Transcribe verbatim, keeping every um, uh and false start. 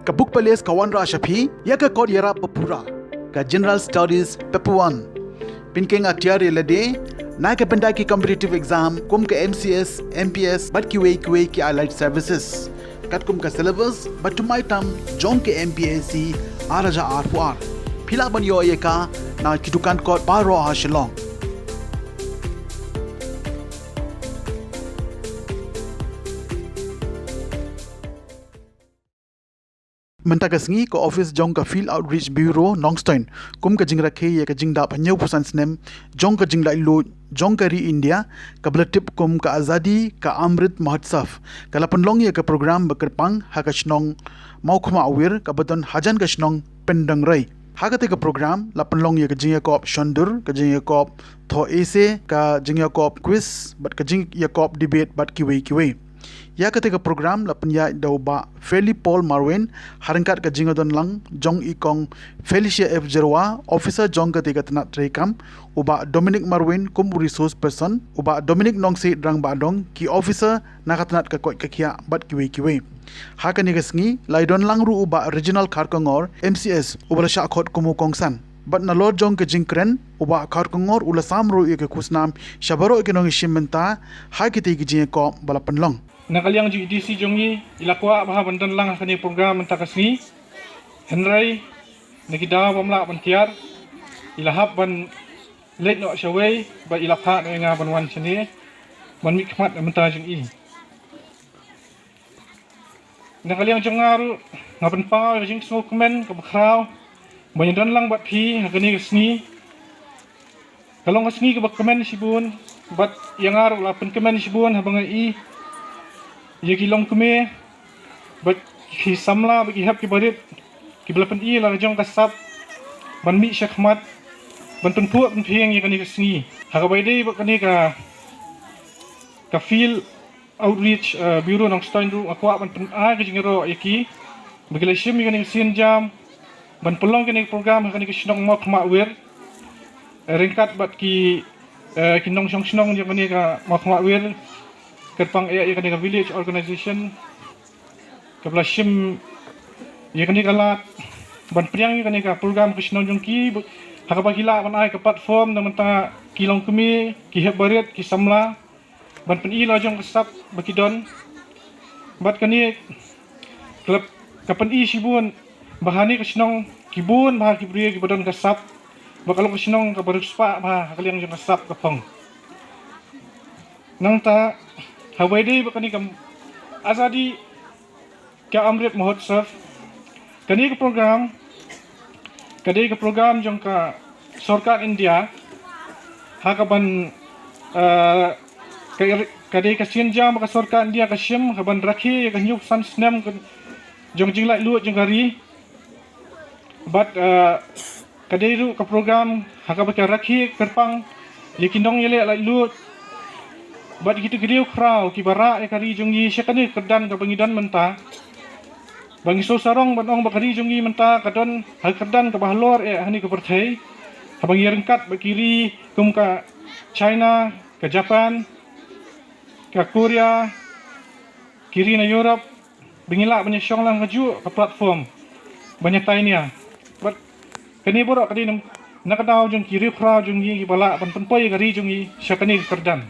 Ka Book Palace ka wanrah sha phi ïa ka kot ïarap ba pura, ka General Studies Paper One. Pynkheiñ atiar ïa lade na ka bynta ki competitive exam kum ka M C S, M P S bad kiwei kiwei ki allied services. Katkum ka syllabus ba thymmai tam jong ka M P S C ar hajar arphew ar. Phi lah ban ïoh ïa ka na ki dukan kot baroh ha Shillong. Mynta ka sngi ka office jong ka Field Outreach Bureau Nongstoiñ, kum ka jingrakhe ïa ka jingdap hynñiewphew san snem jong ka jinglaitluid jong ka ri India kaba la tip kum ka Azadi Ka Amrit Mahotsav, ka la pynlong ïa ka program ba kyrpang ha ka shnong Mawkhmawir kaba don hajan ka shnong Pyndengrei. Ha katei ka program la pynlong ïa ka jingïakop shondur, ka jingïakop thoh essay, ka jingïakop quiz bad ka jingïakop debate bad kiwei kiwei. Ïa katei ka program la pynïaid da u Bah Feli Paul Marwein, ha ryngkat ka jingïadonlang jong i Kong Felicia F Jyrwa, officer jong katei ka tnat treikam, u Bah Dominic Marwein kum u resource person, u Bah Dominic Nongsiej Rangbah Dong, ki officer na ka tnat ka koit ka khiah bad kiwei kiwei. Ha kane ka sngi la ïadonlang ruh u Bah Reginald Kharkongor, M C S, uba la shah khot kum u kongsan. Bad nalor jong ka jingkren, u Bah Kharkongor u la sam ruh ïa ka khusnam sha baroh ki nongïashim bynta ha kitei ki jingïakop ba la pynlong. Na ka liang jong i D C jong ngi, i la kwah bha ban don lang ha kane ka program mynta ka sngi. Hynrei na ki daw bym lah ban tiar, i la hap ban leit noh shawei, bad i la phah noh ïa nga ban wan shane ban mih khmat na ka bynta jong i. Na ka liang jong nga ruh, nga pynpaw ïa ka jingsngewkmen kaba khraw ban ïadon lang bad phi ha kane ka sngi. Ka long ka sngi kaba kmen shibun, bad ïa nga ruh la pynkmen shibun haba nga ïohi ïa ki longkmie bad ki samla bad ki hep ki barit kiba la pyni la ka jong ka sap ban mih shakhmat ban pynphuh pynphieng ïa kane ka sngi. Ha kaba ïadei bad kane ka, ka Field Outreach, eh, Bureau Nongstoiñ ruh, nga kwah ban pynai ka jingïaroh ïa ki ba ki la shim ïa kane ka sienjam ban pynlong kane ka program ha kane ka shnong Mawkhmawir, eh, ryngkat bad ki, eh, ki nongshong shnong jong kane ka Mawkhmawir, kyrpang eh ïa kane ka village organization kaba la shim ïa kane ka lad ban pdiang ïa kane ka program ka shnong jong ki, ha kaba ki lah ban ai ka platform na ka bynta ki longkmie, ki hep barit, ki samla ban pyni la ka jong ka sap ba ki don. Bad kane ka la, ka pyni shibun ba ha kane ka shnong ki bun bha ki briew kiba don ka sap, ba ka long ka shnong kaba riewspah bha ha ka liang jong ka sap ka phong. Nangta, ha kaba ïadei bad kane ka Azadi Ka Amrit Mahotsav, kane ka program ka dei ka program jong ka sorkar India, ha kaban, eh, ka, ka dei ka sienjam ba ka sorkar India ka shim ha kaban rakhe ïa ka hynñiewphew san snem ka, jong ka jinglaitluid jong ka ri. Bad, eh, ka dei ruh ka program ha kaba ka rakhe kyrpang ïa ki nongïaleh laitluid bad ïa kito ki riewkhraw kiba rah ïa ka ri jong ngi sha kane ka kyrdan kaba ngi don mynta. Ba ngi sngewsarong ban ong ba ka ri jong ngi mynta ka don ha ka kyrdan kaba halor eh ha kane ka pyrthei, haba ngi ryngkat bad ki ri kum ka China, ka Japan, ka Korea, ki ri na Europe, ba ngi lah ban ïashong lang kajuh ka platform ban ïatai nia. Bad kane baroh ka dei na, na ka daw jong ki riewkhraw jong ngi kiba lah ban pynpoi ïa ka ri jong ngi sha kane ka kyrdan.